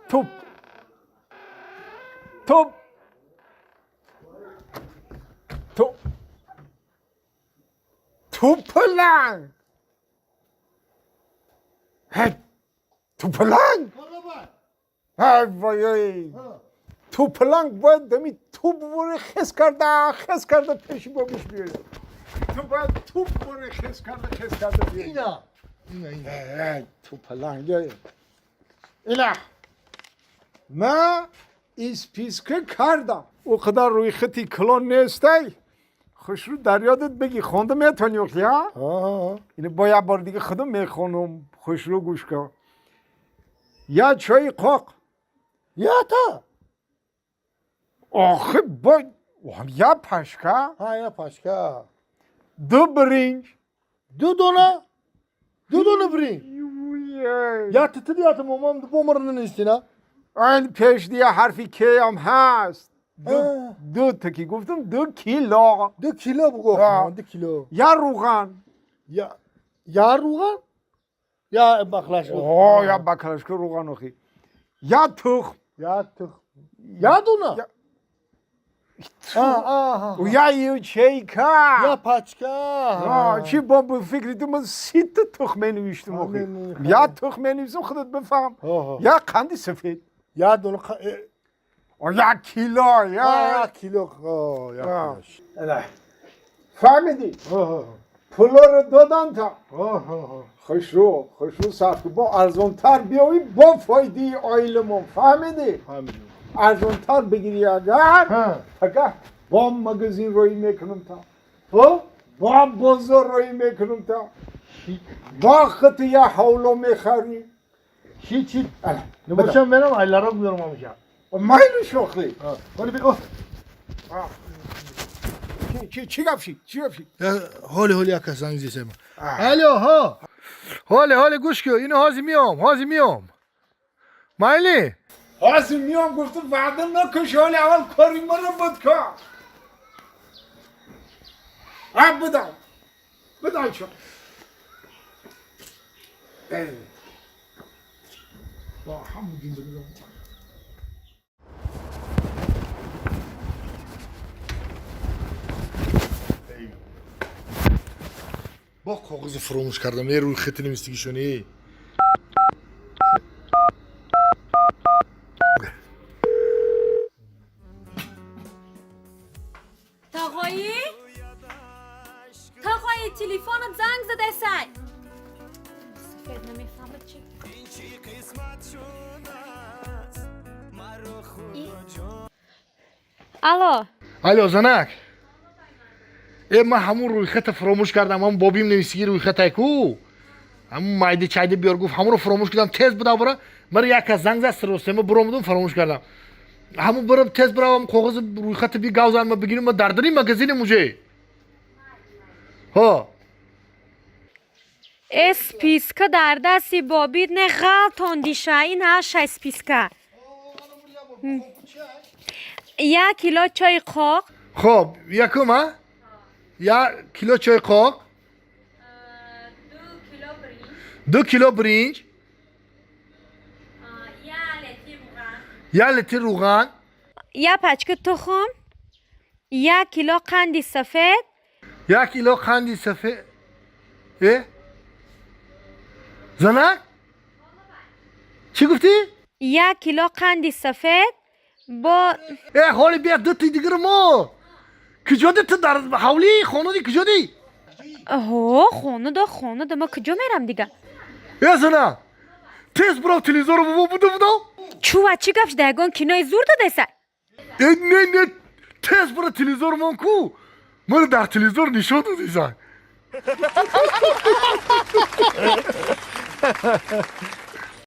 توپ توپ تو توپلنگ هی توپلنگ ای وای توپلنگ باید دمی توپ بره خس کرده خس کرده پیش بابش بیاید. تو باید توپ بره خس کرده خس کرده بیاید. اینا اینا اینا توپلنگ اینا من اسپیسکه کردم او قدر روی خطی کلون نیستی خوش رو در یادت بگی خونده میتونی وقتی ها؟ اینو با یه بار دیگه خودم میخونم خوش رو گوش کن. یا چای قاق یا تا آخه با یا پشکا ها یا پشکا دو برنج دو دونه دو دونه برنج یا تتری یا تمام دو مرن نیستینا این پیش دیگه حرفی که هم هست دو تکی گفتم 2 کیلو 2 کیلو بگو 2 کیلو یا روغن یا روغن یا بخلاش اوه یا بخلاش که روغن آخی یا تخم یا تخم یا دونه و یا یو چیکا یا پاچکا چی با فکری تو من 30 تا تخم نوشتم آخی یا تخم نوشتم خودت بفهم یا قند سفید یا دونه یا کیلو یا کیلو یا کیلو فهمیدی؟ پولا رو دادن تا خوش رو صرف با ارزون تر بیایی با فایده آیلمون فهمیدی؟ ارزون تر بگیری اگر اگر با مگزین روی میکنم تا با بازار روی میکنم تا با خط یا حولو میخری چی چی نباشم برم aylara buluyorum amca. مایل شوخی حالی بی اوه چی چی گفتی چی گفتی حالی حالی یک زنگ زدم الو ها حالی حالی گوش کن اینو حاضر میام حاضر میام مایلی حاضر میام گفتم وعده نکش حالی اول کاری منو بود کن بدم بدم چون با همون جون با کاغذ فراموش کردم یه روی خط نویسیگیشونی تاقایی؟ تاقایی تلفنت زنگ زده سای سفید نمیفهمه چی الو الو زنک ای من همون روی خط فراموش کردم همون بابیم نویسیگی روی خط کو همون مایده چایده بیار گفت همون رو فراموش کردم تز بوده برا من یک از زنگ زد سر برام فراموش کردم همون برم تز برام کاغذ روی خط بی گاوزن ما بگیریم ما دردری مگزین موجه ها اسپیسکا در دستی بابید نه غلطان دیشه این هش اسپیسکا 1 کیلو چای قاق خب یکم ها 1 کیلو چای قاق 2 کیلو برنج 1 لیتر روغن 1 پچکه تخم 1 کیلو قند سفید 1 کیلو قند سفید زنک چی گفتی؟ 1 کیلو قند سفید با حالی بیا دو تی دیگر ما کجا دی تو در حولی خانه دی کجا دی؟ ها خانه دا خانه دا ما کجا میرم دیگه؟ ای زنک تیز برو تلویزیون رو بابا بودم بودم چوه چی گفت دگان کینای زور داده سر نه نه تیز برو تلویزیون من کو من در تلویزیون نشون دادی زن.